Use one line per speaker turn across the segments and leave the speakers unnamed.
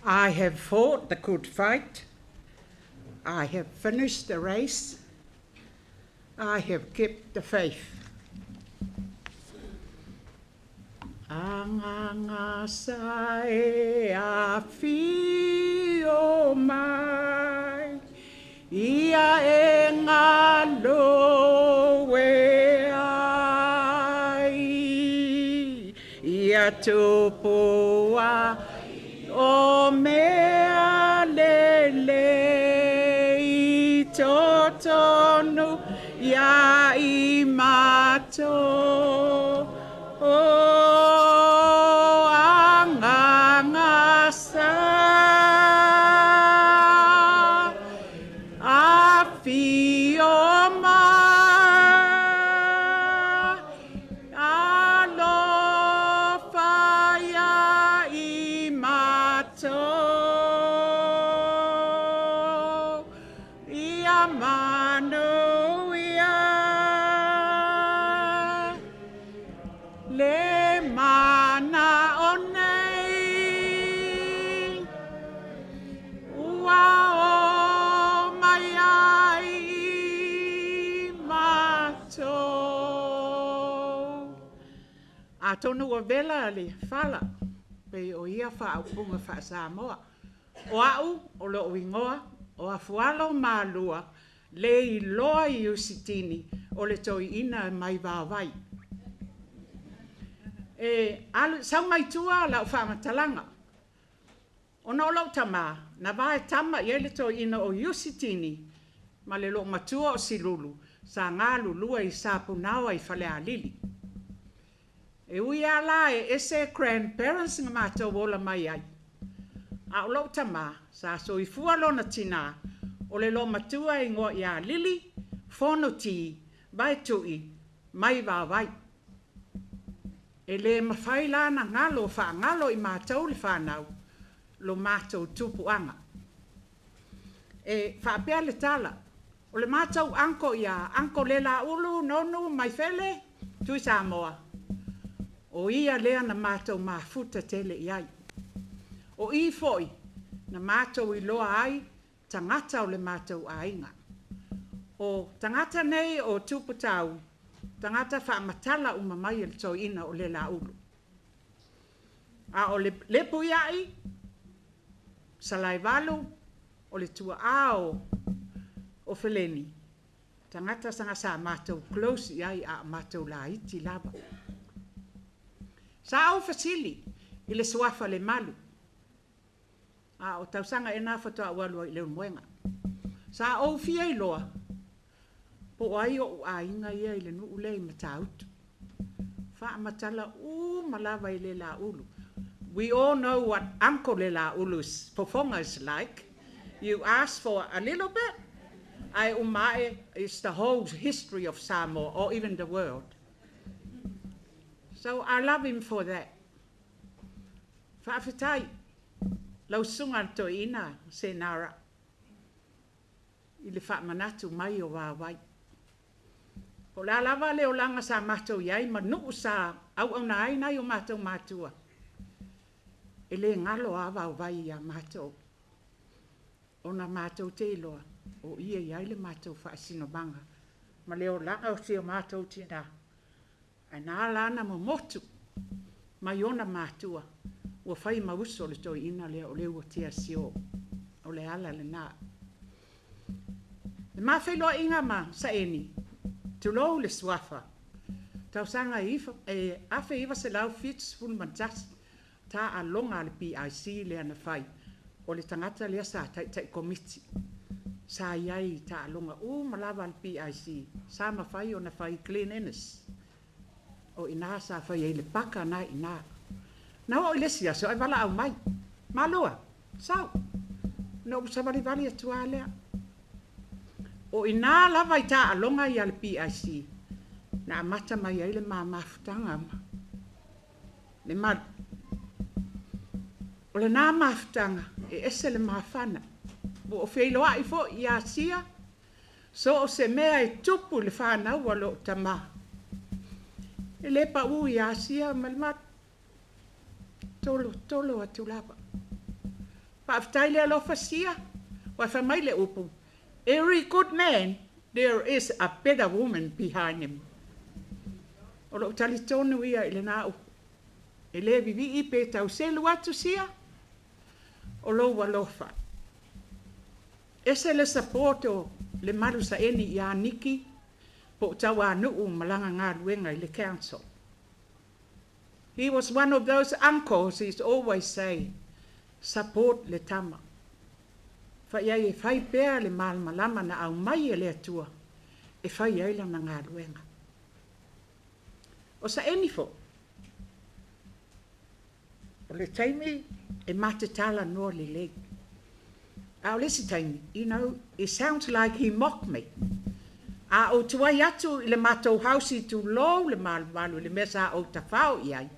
I have fought the good fight. I have finished the race. I have kept the faith. Anganga sa e afio mai, ia e ngalo e ai, ia tupua o mea lele i totonu ia i matou. O anganga sa afio mai, alofa ia i matou, ia manuia le mana o nei, ua o mai ai i matou. Atonu ua vela le fala, pei o ia faaupuga faa-Samoa. O au, o lou igoa, o Afualo Malua, le iloa i Iusitini, o le toeaina mai Vaovai. E alu, sau mai tua lau faamatalaga. Ona o lou tama, na vae tama i ai le toeaina o Iusitini, ma le loomatua o Silulu, sa galulue i Sapunaoa i Falealili. E ui lava la e ese grandparents na matou ola mai ai. A o lou tama, sa soifua lona tina, o le loomatua e igoa ia Lili, Fonoti, Vaetui, mai Vaovai. E le mafai la na galo faagalo i matou le fanau, lo matou tupuaga. E faapea le tala, o le matou uncle ia Uncle Lelaulu Nonu Maifele, Tui Samoa. O ia lea na matou mafuta tele i ai. O i foi, na matou iloa ai tagata o le matou aiga. O tagata nei o Tuputau, tagata faamatala uma mai e le toeaina o Lelaulu. A o le Lepuiai, Salaivalu, o le tuaa o Feleni, tagata saga sa matou close i ai a o matou laiti lava. Sa ou fesili i le suafa le malu, a o tausaga e na faatoa ou alu ai i Leulumoega. Sa ou fia iloa, po o ai ou aiga ia i le nuu lea i Matautu. Faamatala uma lava i Lelaulu. We all know what Uncle Lelaulu's fofoga is like. You ask for a little bit, ae uma ae, it's the whole history of Samoa or even the world. So I love him for that. Faafetai, lau susuga le toeaina Senara, i le faamanatu mai o Vaovai. Po o le a lava le olaga sa matou i ai ma nuu sa auauna ai nai o matou matua. E le galo a Vaovai ia matou. Ona matou te iloa, o ia i ai le matou faasinomaga ma le olaga o si o matou tina. Ae na ala ona momotu mai ona matua, ua fai ma uso le toeaina lea o Leuatea Sio. O le ala lena. Le ma feiloaiga ma Saeni, tulou le suafa, tausaga e 1971, taaloga a le PIC lea na fai, o le tagata lea sa taitai komiti. Sa i ai i taaloga uma lava a le PIC, sa mafai ona fai Glen Innes. O ina sa fai ai le paka na ina. Na oo i le isi aso ai valaau mai. Malua, sau. Na ou savalivali atu lava lea. O ina lava i taaloga ia le PIC, na amata mai ai le ma mafutaga ma le malu. O lena mafutaga e ese le mafana. Ua ou feiloai foi ia Sia, so o se mea e tupu i le fanau a lou tama. E le pau ia Sia ma le malu. Tolo, tolo atu lava. Faafetai le alofa Sia, ua fai mai le upu, every good man there is a better woman behind him. O lou talitonu ia i lena upu. E le vivii pe tau selu atu Sia, o lou alofa. Ese le support o le malu saeni ia Niki, po o Tauanuu ma lana galuega i le council. He was one of those uncles he's always say, support le tama. Fai ai e fai pea le malamalama na aumai e le Atua e fai ai lana galuega. O Saeni foi, o le taimi e ma te talanoa lelei. A o le isi taimi, it sounds like he mocked me. A ou tuai atu i le matou house i tulou le malumalu i le mea sa ou tafao i ai.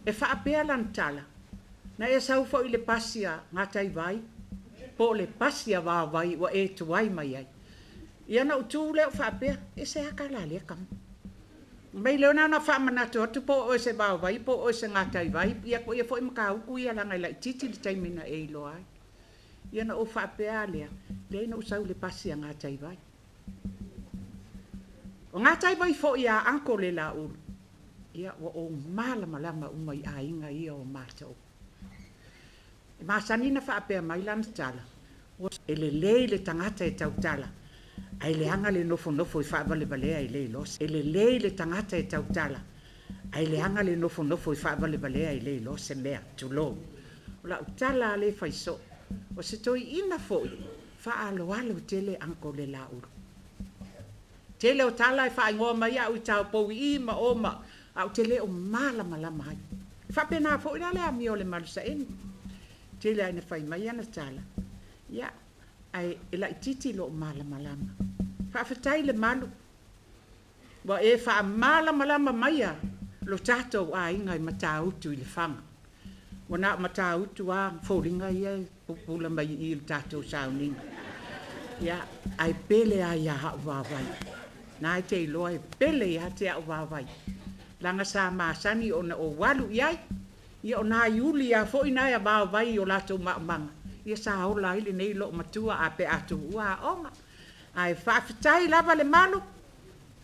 E faapea lana tala, na e sau foi i le pasi a Gataivai, po o le pasi a Vaovai ua e tuai mai ai. Ia na ou tu lea ou faapea, e se a ka la lea kama. Mai lea na faamanatu atu po o oe se Vaovai po o oe se Gataivai, ia ko ia foi mataupu ia leaga e laitiiti le taimi na e iloa ai. Ia na ou faapea lea, leai na ou sau i le pasi a Gataivai. O Gataivai foi a uncle le Laulu, ia ua ou malamalama uma i aiga ia o matou. E masani na faapea mai lana tala, e lelei le tagata e tautala, ae leaga le nofonofo i faavalevalea e le iloa. E lelei le tagata e tautala, ae leaga le nofonofo i faavalevalea e le iloa se mea, tulou. O lau tala a le fai soo, o se toeaina foi, faaaloalo tele uncle le Laulu. Tele o tala e faaigoa mai au i taupou i i ma o ma, a ou te le o malamalama ai. E faapena foi la le amio o le malu saeni. Tele ai na fai mai ana tala, ia, ae e laitiiti lou malamalama. Faafetai le malu, ua e faamalamalama maia lo tatou aiga i Matautu i Lefaga. Ua na o Matautu lava foliga ia e pupula mai i i le tatou sauniga. Ia, ae pele lava ia au vaovai. Na e te iloa e pele ia te au vaovai. Leaga sa masani ona ou alu i ai, ia o nai uli lava foi na e vaovai i o latou maumaga, ia sa ola ai lenei loomatua a pe a tuua aoga. Ae faafetai lava le malu,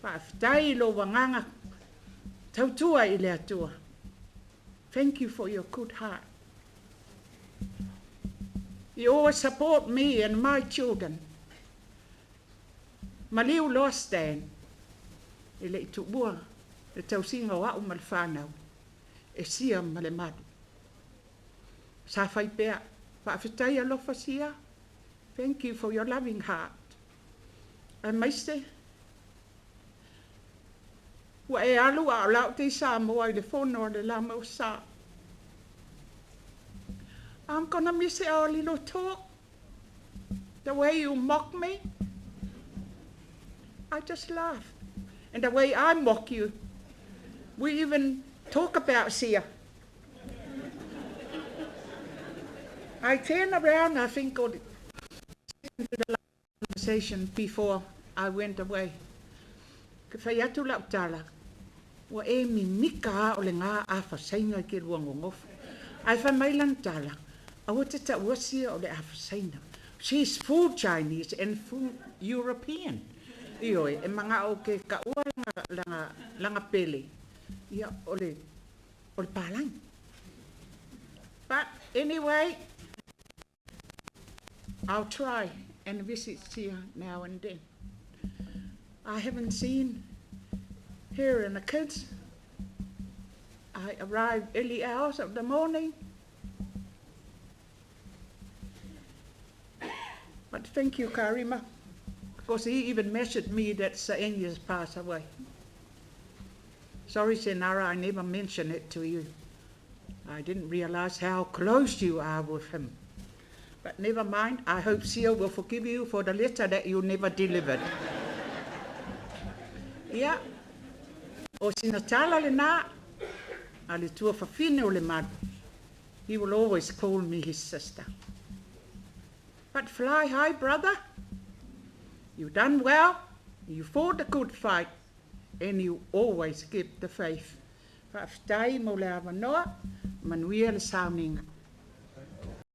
faafetai i lou agaga tautua i le Atua. Thank you for your good heart. You always support me and my children. Maliu loa Stan, e le i tuua le tausiga o au ma le fanau, e Sia ma le malu. Sa fai pea, faafetai alofa Sia, thank you for your loving heart. Aemaise, ua e alu a o la ou te i Samoa i le fono a le Lama o Sa. I'm gonna miss our little talk. The way you mock me, I just laugh. And the way I mock you, we even talk about Sia. I turn around, I think, or to the conversation before I went away. Ke fai atu lau tala, ua e mimika a o le ngā afasaina i ke lua gogofo. Ae fai mai lana tala, aua te taua Sia o le afasaina. She's full Chinese and full European. Ioe, e mana'o ke kaua lana, lana, lana pele, ia o le, o le palagi. But anyway, I'll try and visit Sia now and then. I haven't seen her and the kids. I arrived early hours of the morning. But thank you, Karima, because he even messaged me that Saeni has passed away. Sorry, Senara, I never mentioned it to you. I didn't realize how close you are with him. But never mind, I hope Sia will forgive you for the letter that you never delivered. Ia, o sina tala lena, a le tuafafine o le malu. He will always call me his sister. But fly high, brother. You done well, you fought a good fight, and you always keep the faith. Faafetai mo le avanoa, manuia le sauniga.